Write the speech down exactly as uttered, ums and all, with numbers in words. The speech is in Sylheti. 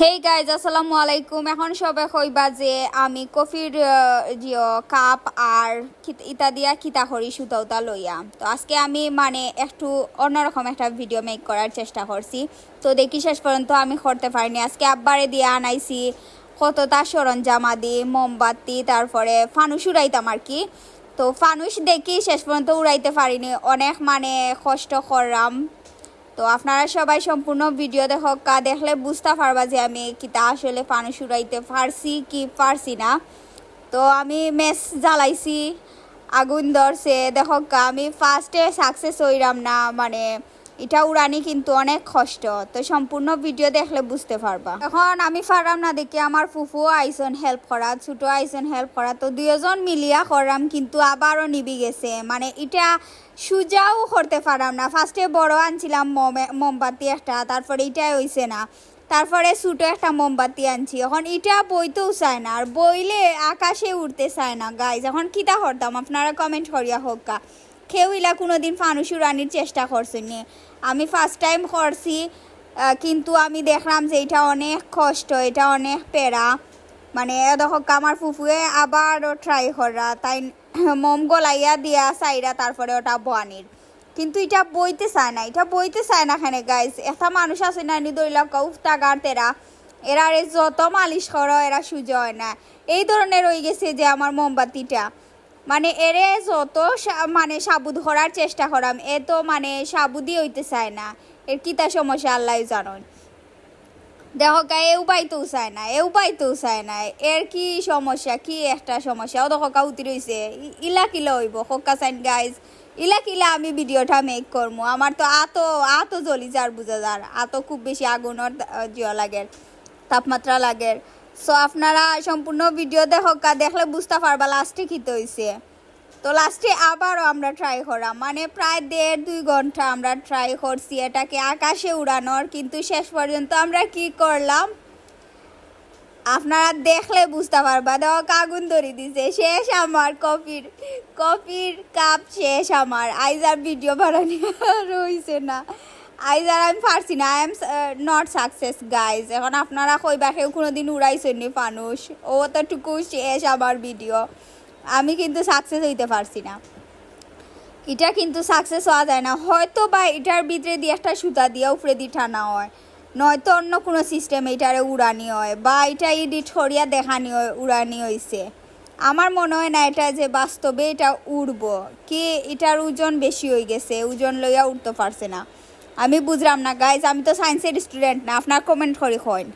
Hey guys, আসসালামু আলাইকুম। এখন সবে কইবা যে আমি কফির, আহ, জিও, কাপ আর কিত-, ইতা দিয়া কিতা করি সুতা উতা লইয়া। তো আজকে আমি মানে একটু অন্যরকম একটা ভিডিও মেক করার চেষ্টা করছি। তো দেখি শেষ পর্যন্ত আমি করতে পারিনি। আজকে আব্বারে দিয়া আনাইছি কততা সরঞ্জাম আদি, মোমবাতি, তারপরে ফানুস উড়াইতাম আর কি। তো ফানুস দেখি শেষ পর্যন্ত উড়াইতে পারিনি, অনেক মানে কষ্ট করলাম। তো আপনারা সবাই সম্পূর্ণ ভিডিও দেখউক্কা, দেখলে বুঝতা পারবা যে আমি কিতা আসলে ফানুস উড়াইতে পারছি কি পারছি না। তো আমি মেচ জ্বালাইছি, আগুন ধরছে। দেখউক্কা, আমি ফার্স্টে সাকসেস অইরাম না, মানে ইটা উড়ানি কিন্তু অনেক কষ্ট। তো সম্পূর্ণ ভিডিও দেখলে বুঝতে পারবা। এখন আমি পাররাম না দেখি আমার ফুফু আইছইন হেল্প করা, ছোট আইছইন হেল্প করা। তো দুইজন মিলিয়া কররাম, কিন্তু আবারও নিবি গেছে। মানে ইটা সুজাও করতে পাররাম না। ফার্স্টে বড় আনছিলাম মোমে-, মোমবাতি একটা, তারপরে ইটাই অইছে না। তারপরে ছোট একটা মোমবাতি আনছি, এখন ইটা বইতেও চায় না, আর বইলে আকাশে উড়তে চায় না। গাইজ, এখন কিতা করতাম, আপনারা কমেন্ট করিয়া কউক্কা। কেউ ইলা কোনোদিন ফানুস উড়ানির চেষ্টা করছইন নি? আমি ফার্স্ট টাইম করছি, আহ, কিন্তু আমি দেখলাম যে ইটা অনেক কষ্ট, ইটা অনেক প্যারা। মানে এ দেখউক্কা, আমার ফুফুয়ে আবারও ট্রাই কররা, তাইন মোম গলাইয়া দিয়া চাইরা তারপরে ওটা বওয়ানির। কিন্তু ইটা বইতে চায় না, ইটা বইতে চায় না কেনে গাইজ। একটা মানুষ আছে না, নি ধরিলাউক্কা উফতা গার তেরা, এরারে যত মালিশ করো এরা সুজা অয় না। এই ধরনের অইগেছে যে আমার মোমবাতিটা, মানে এরে যত সা-, মানে সাবুদ করার চেষ্টা কররাম, এ তো মানে সাবুদই অইতে চায় না। এর কিতা সমস্যা আল্লায় জানইন। দেখউক্কা, এ উবাইতেও চায় না, এ উবাইতেও চায় না। এর কি সমস্যা, কি একটা সমস্যা? ও দেখউক্কা উতি রইছে। ই-, ইলা কিলা অইবো, কউক্কা চাইন গাইজ? ইলা কিলা আমি ভিডিওটা মেক করমু? আমার তো আতো, আতো জ্বলি যার, বুঝা যার। আতো খুব বেশি আগুনর, আহ, জিও লাগের, তাপমাত্রা লাগের। So আপনারা সম্পূর্ণ ভিডিও দেখউক্কা, দেখলে বুঝতা পারবা লাস্টে কিতা অইছে। তো লাস্টে আবারও আমরা ট্রাই কররাম, মানে প্রায় দেড় দুই ঘন্টা আমরা ট্রাই করছি এটাকে আকাশে উড়ানোর, কিন্তু শেষ পর্যন্ত আমরা কি করলাম আপনারা দেখলে বুঝতা পারবা। দেখউক্কা, আগুন ধরি দিছে, শেষ আমার কফির, কফির কাপ শেষ আমার। আইজ আর ভিডিও বানানি আর অইছে না, আইজ আর আমি পারছি না। I am, uh, not success guys। এখন আপনারা কইবা কেউ কোনোদিন উড়াইছইন নি ফানুস, অতটুকু শেষ আমার ভিডিও। আমি কিন্তু সাকসেস অইতে পারছি না। ইটা কিন্তু সাকসেস অওয়া যায় না। হয়তো বা ইটার ভিতরেদি একটা সুতা দিয়া উপরেদি টানা অয়, নয়তো অন্য কোনো সিস্টেমে ইটারে উড়ানি অয়, বা ইটা এডিট করিয়া দেখানি অয়, উড়ানি অইছে। আমার মনো অয় না ইটা যে বাস্তবে ইটা উড়বো, কি ইটার ওজন বেশি অইগেছে, ওজন লইয়া উড়তো পারছে না। আমি বুঝরাম না গাইজ, আমি তো সায়েন্সের স্টুডেন্ট না, আপনারা কমেন্ট করি কইন।